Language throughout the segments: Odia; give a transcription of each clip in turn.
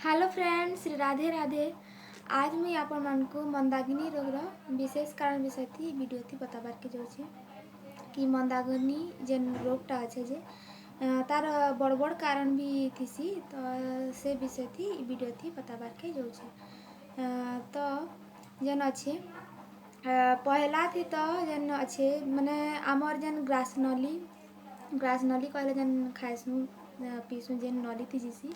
Hello friends, Shri Radhe Radhe. आज मुई आपनमानकु मंदाग्नि रोगର ବିଶେଷ କାରଣ ବିଷୟ ଭିଡ଼ିଓ ଥି ବତାବାରକେ ଯାଉଛେ କି ମନ୍ଦାଗ୍ନି ଯେନ୍ ରୋଗଟା ଅଛେ ଯେ ତାର ବଡ଼ ବଡ଼ କାରଣ ବି ଥିସି। ତ ସେ ବିଷୟ ଥି ଭିଡ଼ିଓ ଥି ବତାବାରକେ ଯାଉଛେ। ତ ଯେନ୍ ଅଛେ, ପହେଲା ଥି ତ ଯେନ୍ ଅଛେ, ମାନେ ଆମର୍ ଯେନ୍ ଗ୍ରାସ ନଲି, ଗ୍ରାସ ନଲି କହିଲେ ଯେନ୍ ଖାଏସୁଁ ପିଇସୁଁ, ଯେନ୍ ନଲି ଥି ଯିସି,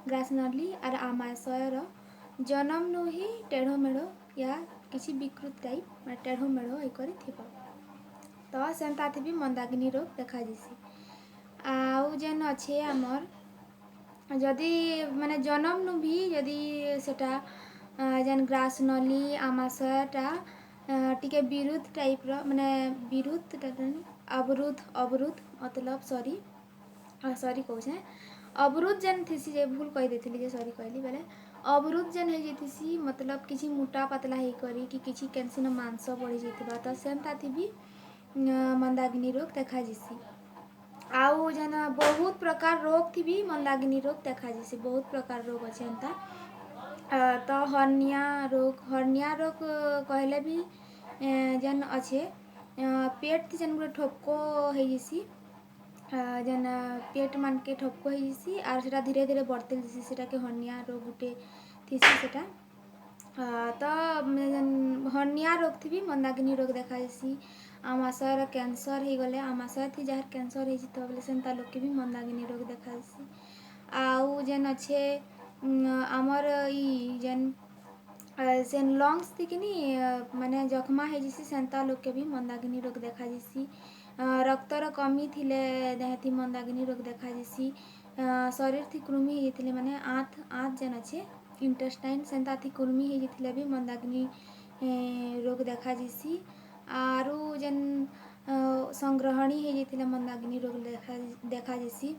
ଗ୍ରାସ ନଲି ଆର୍ ଆମାଶୟର ଜନମନୁ ହିଁ ଟେଢ଼ ମେଢ଼ ୟା କିଛି ବିକୃତ ଟାଇପ୍, ମାନେ ଟେଢ଼ ମେଢ଼ ହେଇକରି ଥିବ, ତ ସେନ୍ତାଥି ବି ମନ୍ଦାଗ୍ନି ରୋଗ ଦେଖାଯିସି। ଆଉ ଯେନ୍ ଅଛେ ଆମର୍, ଯଦି ମାନେ ଜନମନୁ ବି ଯଦି ସେଟା ଯେନ୍ ଗ୍ରାସ ନଲି ଆମାଶୟଟା ଟିକେ ବିରୁଦ୍ଧ ଟାଇପ୍ର, ମାନେ ବିରୁଦ୍ଧ, ଅବରୁଦ୍ଧ, ଅବରୁଦ୍ଧ ମତଲବ, ସରି ସରି କହୁଛେଁ, ଅବରୁଦ୍ଧ ଯେନ୍ ଥିସି ଯେ, ଭୁଲ କହିଦେଇଥିଲି ଯେ ସରି କହିଲି ବେଲେ, ଅବରୁଦ୍ଧ ଯେନ୍ ହେଇଯାଇଥିସି, ମତଲବ କିଛି ମୋଟା ପତଲା ହେଇକରି କି କିଛି କେନ୍ସିନ ମାଂସ ବଢ଼ି ଯାଇଥିବା, ତ ସେନ୍ତାଥି ବି ମନ୍ଦାଗ୍ନି ରୋଗ ଦେଖାଯିସି। ଆଉ ଯେନ୍ ବହୁତ ପ୍ରକାର ରୋଗ ଥି ବି ମନ୍ଦାଗ୍ନି ରୋଗ ଦେଖାଯିସି। ବହୁତ ପ୍ରକାର ରୋଗ ଅଛେ ଏନ୍ତା। ତ ହର୍ନିଆ ରୋଗ, ହର୍ନିଆ ରୋଗ କହିଲେ ବି ଯେନ୍ ଅଛେ, ପେଟ୍ ଥି ଯେନ୍ ଗୋଟେ ଠୋପକ ହେଇଯିସି, ଯେନ୍ ପେଟ୍ ମାନକେ ଠପକ ହେଇଯିସି ଆର୍ ସେଟା ଧୀରେ ଧୀରେ ବଢ଼ତେ ଯିସି, ସେଟାକେ ହର୍ନିଆ ରୋଗ ଗୁଟେ ଥିସି ସେଟା। ତ ଯେନ୍ ହର୍ନିଆ ରୋଗ ଥି ବି ମନ୍ଦାଗ୍ନି ରୋଗ ଦେଖାଯିସି। ଆମାଶୟର କ୍ୟାନ୍ସର୍ ହେଇଗଲେ, ଆମାଶୟ ଥି ଯାହାର କ୍ୟାନ୍ସର୍ ହେଇଯିଥିବ ବେଲେ ସେନ୍ତା ଲୋକକେ ବି ମନ୍ଦାଗ୍ନି ରୋଗ ଦେଖାଯିସି। ଆଉ ଯେନ୍ ଅଛେ ଆମର୍ ଇ ଯେନ୍ ସେନ୍ ଲଙ୍ଗସ୍ ଥି କିନି ମାନେ ଯକ୍ଷ୍ମା ହେଇଯିସି, ସେନ୍ତା ଲୋକକେ ବି ମନ୍ଦାଗ୍ନି ରୋଗ ଦେଖାଯିସି। ରକ୍ତର କମି ଥିଲେ ଦେହଥି ମନ୍ଦାଗ୍ନି ରୋଗ ଦେଖାଯିସି। ଶରୀର ଥି କୃମି ହେଇଯାଇଥିଲେ, ମାନେ ଆଁତ୍, ଆଁତ୍ ଯେନ୍ ଅଛେ, ଇଣ୍ଟେଷ୍ଟାଇନ୍, ସେନ୍ତା ଥି କୃମି ହେଇଯାଇଥିଲେ ବି ମନ୍ଦାଗ୍ନି ରୋଗ ଦେଖାଯିସି। ଆରୁ ଯେନ୍ ସଂଗ୍ରହଣୀ ହେଇଯାଇଥିଲେ ମନ୍ଦାଗ୍ନି ରୋଗ ଦେଖାଯିସି।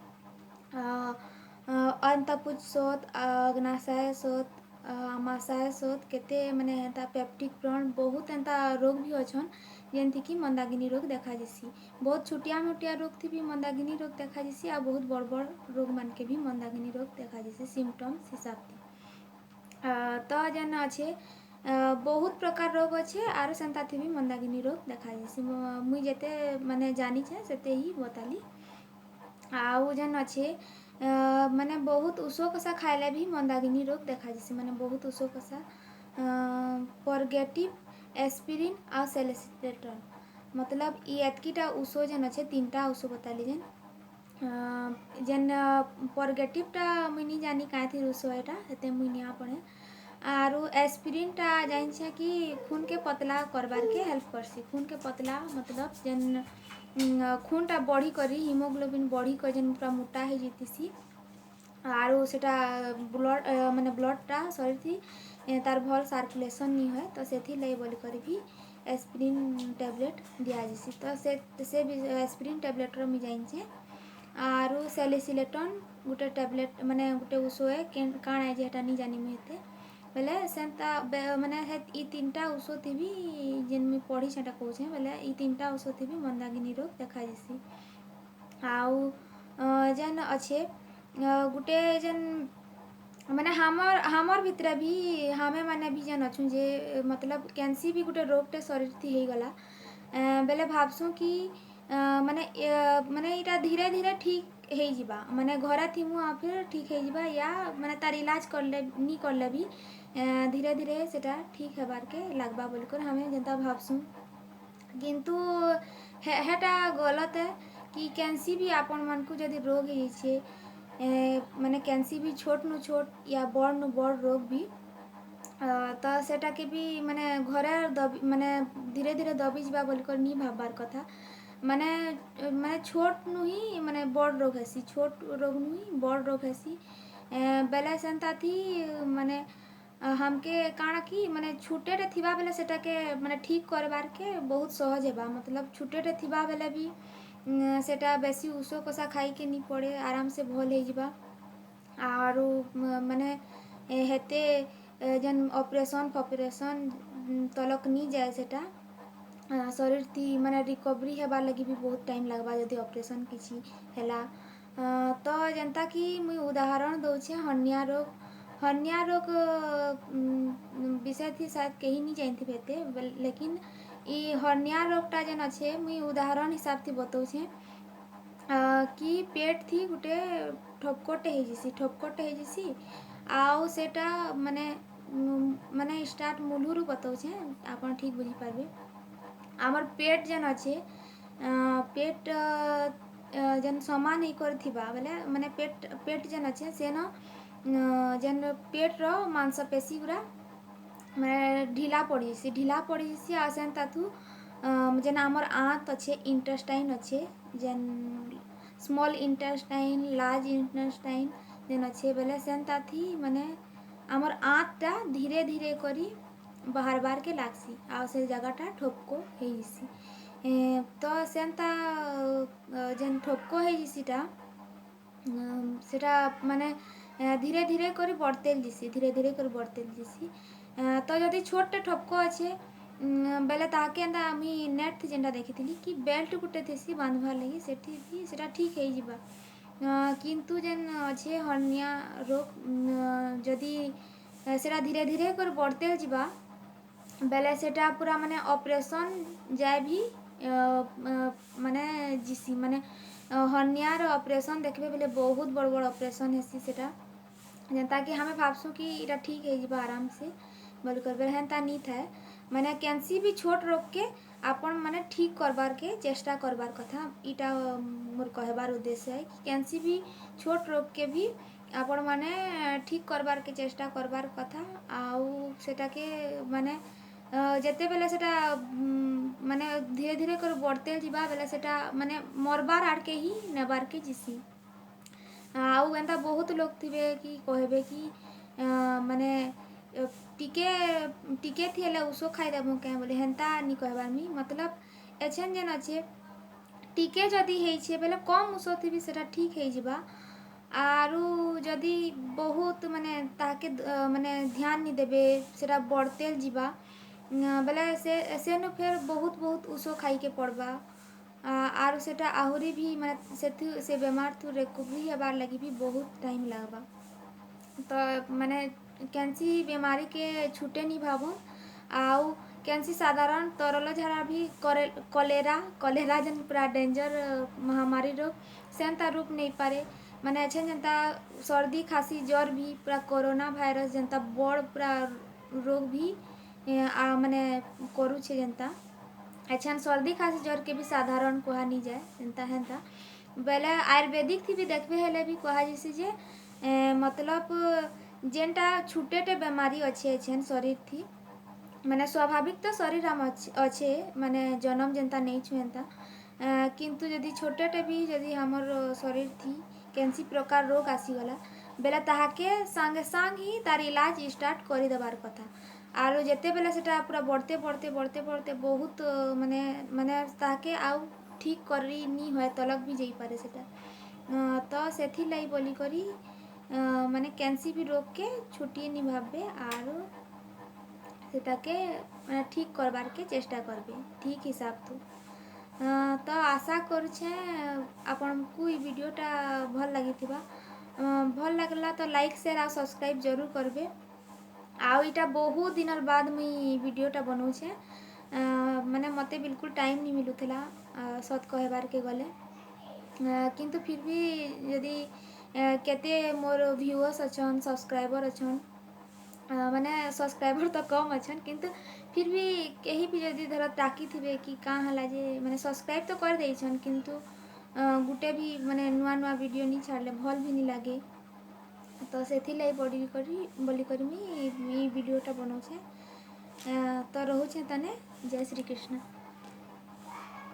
ଅନ୍ତପୁଜ ଶୋଥ, ଅଗ୍ନାଶୟ ଶୋଥ, ଆମାଶୟ ଶୋଥ, କେତେ ମାନେ ହେନ୍ତା ପେପ୍ଟିକ୍ ବ୍ରଣ, ବହୁତ ଏନ୍ତା ରୋଗ ବି ଅଛନ୍ ଯେନ୍ଥିକି ମନ୍ଦାଗ୍ନି ରୋଗ ଦେଖାଯିସି। ବହୁତ ଛୋଟିଆ ମୋଟିଆ ରୋଗ ଥି ବି ମନ୍ଦାଗ୍ନି ରୋଗ ଦେଖାଯିସି ଆଉ ବହୁତ ବଡ଼ ବଡ଼ ରୋଗ ମାନକେ ବି ମନ୍ଦାଗ୍ନି ରୋଗ ଦେଖାଯିସି ସିମ୍ପଟମ୍ସ ହିସାବଥି। ତ ଯେନ୍ ଅଛେ, ବହୁତ ପ୍ରକାର ରୋଗ ଅଛେ ଆରୁ ସେନ୍ତାଥି ବି ମନ୍ଦାଗ୍ନି ରୋଗ ଦେଖାଯିସି। ମୁଇଁ ଯେତେ ମାନେ ଜାନିଛେଁ, ସେତେ ହିଁ ବତାଲି। ଆଉ ଯେନ୍ ଅଛେ, ମାନେ ବହୁତ ଉଷୋ କଷା ଖାଇଲେ ବି ମନ୍ଦାଗ୍ନି ରୋଗ ଦେଖାଯିସି। ମାନେ ବହୁତ ଉଷୋ କଷା, ପରଗେଟିଭ୍, ଏସ୍ପିରିନ୍ ଆଉ ସେଲିସିଲେଟନ୍, ମତଲବ ଇ ଏତ୍କିଟା ଉଷୋ ଯେନ୍ ଅଛେ, ତିନିଟା ଉଷୋ ବତାଲି। ଯେନ୍ ଯେନ୍ ପରଗେଟିଭ୍ଟା ମୁଇଁ ନି ଜାନି କାଏଁଥିର୍ ଉଷୋ ଏଟା, ହେତେ ମୁଇଁ ନିଆ ପଢ଼େ। ଆରୁ ଏସ୍ପିରିନ୍ଟା ଜାନିଛେଁ କି ଖୁନ୍କେ ପତଲା କରବାର୍କେ ହେଲ୍ପ କର୍ସି। ଖୁନ୍କେ ପତଲା ମତଲବ ଯେନ୍ ଖୁନ୍ଟା ବଢ଼ିକରି, ହିମୋଗ୍ଲୋବିନ୍ ବଢ଼ିକରି ଯେନ୍ ପୁରା ମୋଟା ହେଇଯାଇଥିସି ଆରୁ ସେଟା ବ୍ଲଡ଼୍, ମାନେ ବ୍ଲଡ଼୍ଟା ଶରୀରଥି ତାର୍ ଭଲ୍ ସାର୍କୁଲେସନ୍ ନି ହୁଏ, ତ ସେଥିର୍ଲାଗି ବୋଲିକରି ବି ଏସ୍ପିରିନ୍ ଟ୍ୟାବଲେଟ୍ ଦିଆଯିସି। ତ ସେ ସେ ଏସ୍ପିରିନ୍ ଟ୍ୟାବଲେଟ୍ର ମୁଇଁ ଜାନିଛେଁ। ଆରୁ ସେଲିସିଲେଟନ୍ ଗୁଟେ ଟ୍ୟାବଲେଟ୍, ମାନେ ଗୁଟେ ଉଷୋ ଏ, କାଣା ଏ ଯେ ହେଟା ନି ଜାନି ମୁଇଁ ଏତେ। ବେଲେ ସେନ୍ତା ମାନେ ହେ ଇ ତିନିଟା ଔଷଧି ବି ଯେନ୍ ମୁଇଁ ପଢ଼ିଛେଁ ହେଟା କହୁଛେଁ। ବେଲେ ଇ ତିନିଟା ଔଷଧି ବି ମନ୍ଦାଗ୍ନି ରୋଗ ଦେଖାଯିସି। ଆଉ ଯେନ୍ ଅଛେ ଗୁଟେ ଯେନ୍ ମାନେ ଆମର୍ ଭିତରେ ବି, ଆମେ ମାନେ ବି ଯେନ୍ ଅଛୁଁ ଯେ, ମତଲବ କେନ୍ସି ବି ଗୁଟେ ରୋଗଟେ ଶରୀର ଥି ହେଇଗଲା ବେଲେ ଭାବସୁଁ କି ମାନେ ମାନେ ଇଟା ଧୀରେ ଧୀରେ ଠିକ୍ ହେଇଯିବା, ମାନେ ଘରେ ଥିମୁ ଆଉ ଫିର୍ ଠିକ୍ ହେଇଯିବା, ୟା ମାନେ ତାର୍ ଇଲାଜ କଲେ ନି କଲେ ବି ଧୀରେ ଧୀରେ ସେଟା ଠିକ୍ ହେବାର୍କେ ଲାଗ୍ବା ବୋଲିକରି ଆମେ ଯେନ୍ତା ଭାବସୁଁ, କିନ୍ତୁ ହେଟା ଗଲତ ଏ କି କେନ୍ସି ବି ଆପଣମାନଙ୍କୁ ଯଦି ରୋଗ ହେଇଯାଇଛେ, ମାନେ କେନ୍ସି ବି ଛୋଟ୍ ନୁ ଛୋଟ୍ ୟା ବଡ଼୍ ନୁ ବଡ଼୍ ରୋଗ ବି, ତ ସେଟାକେ ବି ମାନେ ଘରେ ଦବି, ମାନେ ଧୀରେ ଧୀରେ ଦବି ଯିବା ବୋଲିକରି ନି ଭାବବାର୍ କଥା। ମାନେ ମାନେ ଛୋଟ୍ ନୁ ହିଁ ମାନେ ବଡ଼୍ ରୋଗ ହେସି, ଛୋଟ୍ ରୋଗ ନୁ ହିଁ ବଡ଼୍ ରୋଗ ହେସି। ବେଲେ ସେନ୍ତାଥି ମାନେ ହାମ୍କେ କାଣା କି ମାନେ ଛୁଟେଟେ ଥିବା ବେଲେ ସେଟାକେ ମାନେ ଠିକ୍ କରବାର୍କେ ବହୁତ ସହଜ ହେବା। ମତଲବ ଛୁଟେଟେ ଥିବା ବେଲେ ବି ସେଟା ବେଶୀ ଉଷୋ କଷା ଖାଇକେ ନି ପଡ଼େ, ଆରାମସେ ଭଲ୍ ହେଇଯିବା। ଆରୁ ମାନେ ହେତେ ଯେନ୍ ଅପରେସନ୍ ଫପରେସନ୍ ତଲକ୍ ନି ଯାଏ। ସେଟା ଶରୀର ଥି ମାନେ ରିକଭରି ହେବାର୍ ଲାଗି ବି ବହୁତ ଟାଇମ୍ ଲାଗ୍ବା ଯଦି ଅପରେସନ୍ କିଛି ହେଲା। ତ ଯେନ୍ତା କି ମୁଇଁ ଉଦାହରଣ ଦଉଛେଁ, ହର୍ନିଆ ରୋଗ। ହର୍ନିଆ ରୋଗ ବିଷୟ ଥି ସାୟଦ୍ କେହି ନି ଜାନିଥିବେ ଏତେ, ଲେକିନ୍ ଇ ହର୍ନିଆ ରୋଗଟା ଯେନ୍ ଅଛେ, ମୁଇଁ ଉଦାହରଣ ହିସାବ ଥି ବତଉଛେଁ କି ପେଟ୍ ଥି ଗୁଟେ ଠପକଟେ ହେଇଯିସି, ଠପକଟେ ହେଇଯିସି। ଆଉ ସେଟା ମାନେ ମାନେ ଷ୍ଟାର୍ଟ ମୂଲୁରୁ ବତଉଛେଁ, ଆପଣ ଠିକ୍ ବୁଝିପାରବେ। ଆମର୍ ପେଟ୍ ଯେନ୍ ଅଛେ, ପେଟ୍ ଯେନ୍ ସମାନ ହେଇକରି ଥିବା ବେଲେ, ମାନେ ପେଟ୍ ଯେନ୍ ଅଛେ, ସେନ ଯେନ୍ ପେଟ୍ର ମାଂସପେଶୀ ଗୁଡ଼ା ମାନେ ଢିଲା ପଡ଼ିଯିସି, ଢିଲା ପଡ଼ିଯିସି। ଆଉ ସେନ୍ତାଥୁ ଯେନ୍ ଆମର୍ ଆଁତ୍ ଅଛେ, ଇଣ୍ଟେଷ୍ଟାଇନ୍ ଅଛେ, ଯେନ୍ ସ୍ମଲ୍ ଇଣ୍ଟେଷ୍ଟାଇନ୍, ଲାର୍ଜ ଇଣ୍ଟେଷ୍ଟାଇନ୍ ଯେନ୍ ଅଛେ ବେଲେ, ସେନ୍ତାଥି ମାନେ ଆମର୍ ଆଁତ୍ଟା ଧୀରେ ଧୀରେ କରି ବାହାରବାର୍କେ ଲାଗ୍ସି ଆଉ ସେ ଜାଗାଟା ଠୋପକୋ ହେଇଯିସି। ତ ସେନ୍ତା ଯେନ୍ ଠୋପକୋ ହେଇଯିସିଟା, ସେଟା ମାନେ ଧୀରେ ଧୀରେ କରି ବଢ଼ତେଲ୍ ଯିସି, ଧୀରେ ଧୀରେ କରି ବଢ଼ତେଲ୍ ଯିସି। ତ ଯଦି ଛୋଟ୍ଟେ ଠପକ ଅଛେ ବେଲେ, ତାହାକେ ଏନ୍ତା ମୁଇଁ ନେଟ୍ ଯେନ୍ଟା ଦେଖିଥିଲି କି ବେଲ୍ଟ ଗୁଟେ ଥିସି ବାନ୍ଧବାର୍ ଲାଗି, ସେଠି ବି ସେଟା ଠିକ୍ ହେଇଯିବା। କିନ୍ତୁ ଯେନ୍ ଅଛେ ହର୍ନିଆ ରୋଗ, ଯଦି ସେଟା ଧୀରେ ଧୀରେ କରି ବଢ଼ତେଲ୍ ଯିବା ବେଲେ, ସେଟା ପୁରା ମାନେ ଅପରେସନ୍ ଯାଏ ବି ମାନେ ଯିସି। ମାନେ ହର୍ନିଆର ଅପରେସନ୍ ଦେଖିବେ ବେଲେ ବହୁତ ବଡ଼ ବଡ଼ ଅପରେସନ୍ ହେସି ସେଟା। ଯେନ୍ତାକି ଆମେ ଭାବସୁଁ କି ଇଟା ଠିକ୍ ହେଇଯିବା ଆରାମସେ ବୋଲିକରି, ବେଲେ ହେନ୍ତା ନି ଥାଏ। ମାନେ କେନ୍ସି ବି ଛୋଟ୍ ରୋଗକେ ଆପଣ ମାନେ ଠିକ୍ କରବାର୍କେ ଚେଷ୍ଟା କରବାର୍ କଥା। ଇଟା ମୋର୍ କହେବାର୍ ଉଦ୍ଦେଶ୍ୟ ହେ କି କେନ୍ସି ବି ଛୋଟ୍ ରୋଗକେ ବି ଆପଣ ମାନେ ଠିକ୍ କରବାର୍କେ ଚେଷ୍ଟା କରବାର୍ କଥା। ଆଉ ସେଟାକେ ମାନେ ଯେତେବେଲେ ସେଟା ମାନେ ଧୀରେ ଧୀରେ କରି ବଢ଼ତେ ଯିବା ବେଲେ, ସେଟା ମାନେ ମରବାର୍ ଆଡ଼କେ ହିଁ ନେବାର୍କେ ଯିସି। ଆଉ ଏନ୍ତା ବହୁତ ଲୋକ୍ ଥିବେ କି କହିବେ କି ମାନେ ଟିକେ ଟିକେ ଥି ହେଲେ ଉଷୋ ଖାଇଦେମୁ କେଁ ବୋଲି, ହେନ୍ତା ନି କହେବାର୍ ମୁଇଁ। ମତଲବ ଏଛେନ୍ ଯେନ୍ ଅଛେ, ଟିକେ ଯଦି ହେଇଛେ ବେଲେ କମ୍ ଉଷୋ ଥି ବି ସେଟା ଠିକ୍ ହେଇଯିବା। ଆରୁ ଯଦି ବହୁତ ମାନେ ତାହାକେ ମାନେ ଧ୍ୟାନ ନି ଦେବେ, ସେଟା ବଢ଼ତେଲ୍ ଯିବା ବେଲେ, ସେନୁ ଫେର୍ ବହୁତ ବହୁତ ଉଷୋ ଖାଇକେ ପଡ଼ବା। ଆରୁ ସେଟା ଆହୁରି ବି ମାନେ ସେଥି ସେ ବେମାର୍ ଥୁ ରିକଭରି ହେବାର୍ ଲାଗି ବି ବହୁତ ଟାଇମ୍ ଲାଗ୍ବା। ତ ମାନେ କେନ୍ସି ବେମାରୀକେ ଛୁଟେ ନି ଭାବୁନ୍। ଆଉ କେନ୍ସି ସାଧାରଣ ତରଲ ଝାଡ଼ା ବି କଲେରା, କଲେରା ଯେନ୍ ପୁରା ଡେଞ୍ଜର ମହାମାରୀ ରୋଗ, ସେନ୍ତା ରୂପ ନେଇପାରେ। ମାନେ ଏଛେନ୍ ଯେନ୍ତା ସର୍ଦି, ଖାସି, ଜର୍ ବି ପୁରା କରୋନା ଭାଇରସ୍ ଯେନ୍ତା ବଡ଼ ପୁରା ରୋଗ ବି ମାନେ କରୁଛେ ଯେନ୍ତା, ଏଛେନ୍ ସର୍ଦି, ଖାସି, ଜର୍କେ ବି ସାଧାରଣ କୁହା ନି ଯାଏ ଯେନ୍ତା ହେନ୍ତା ବେଲେ, ଆୟୁର୍ବେଦିକ୍ ଥି ବି ଦେଖ୍ବେ ହେଲେ ବି କୁହାଯିସି ଯେ ମତଲବ ଯେନ୍ଟା ଛୁଟେଟେ ବେମାରୀ ଅଛେ ଏଛେନ୍ ଶରୀର୍ ଥି, ମାନେ ସ୍ୱାଭାବିକ ତ ଶରୀର ଆମ ଅଛେ, ମାନେ ଜନମ ଯେନ୍ତା ନେଇଛୁ ହେନ୍ତା, କିନ୍ତୁ ଯଦି ଛୋଟଟେ ବି ଯଦି ଆମର୍ ଶରୀର୍ ଥି କେନ୍ସି ପ୍ରକାର ରୋଗ ଆସିଗଲା ବେଲେ, ତାହାକେ ସାଙ୍ଗେ ସାଙ୍ଗ୍ ହିଁ ତାର୍ ଇଲାଜ ଷ୍ଟାର୍ଟ କରିଦେବାର୍ କଥା। ଆରୁ ଯେତେବେଲେ ସେଟା ପୁରା ବଢ଼ତେ ବଢ଼ତେ ବଢ଼ତେ ବଢ଼ତେ ବହୁତ ମାନେ ମାନେ ତାହାକେ ଆଉ ଠିକ୍ କରି ନି ହୁଏ ତଲକ୍ ବି ଯାଇପାରେ ସେଟା। ତ ସେଥିର୍ଲାଗି ବୋଲିକରି ମାନେ କେନ୍ସି ବି ରୋଗକେ ଛୁଟି ନି ଭାବବେ ଆରୁ ସେଟାକେ ମାନେ ଠିକ୍ କରବାର୍କେ ଚେଷ୍ଟା କରବେ ଠିକ୍ ହିସାବଥୁ। ତ ଆଶା କରୁଛେଁ ଆପଣଙ୍କୁ ଇ ଭିଡ଼ିଓଟା ଭଲ୍ ଲାଗିଥିବା। ଭଲ୍ ଲାଗଲା ତ ଲାଇକ୍, ସେୟାର ଆଉ ସବସ୍କ୍ରାଇବ୍ ଜରୁର କରବେ। ଆଉ ଇଟା ବହୁତ ଦିନର ବାଦ ମୁଇଁ ଭିଡ଼ିଓଟା ବନଉଛେଁ। ମାନେ ମତେ ବିଲକୁଲ ଟାଇମ୍ ନି ମିଲୁଥିଲା ସତ୍ କହେବାର୍କେ ଗଲେ। କିନ୍ତୁ ଫିର୍ ବି ଯଦି କେତେ ମୋର୍ ଭିଉଅର୍ସ ଅଛନ୍, ସବସ୍କ୍ରାଇବର୍ ଅଛନ୍, ମାନେ ସବସ୍କ୍ରାଇବର୍ ତ କମ୍ ଅଛନ୍, କିନ୍ତୁ ଫିର୍ ବି କେହି ବି ଯଦି ଧର ଟାକିଥିବେ କି କାଁ ହେଲା ଯେ, ମାନେ ସବସ୍କ୍ରାଇବ୍ ତ କରିଦେଇଛନ୍, କିନ୍ତୁ ଗୁଟେ ବି ମାନେ ନୂଆ ନୂଆ ଭିଡ଼ିଓ ନି ଛାଡ଼ଲେ ଭଲ୍ ବି ନି ଲାଗେ। ତ ସେଥିର୍ଲାଗି କରି ବୋଲିକରି ମୁଇଁ ଇ ଭିଡ଼ିଓଟା ବନଉଛେଁ। ତ ରହୁଛେଁ ତାନେ। ଜୟ ଶ୍ରୀ କୃଷ୍ଣ।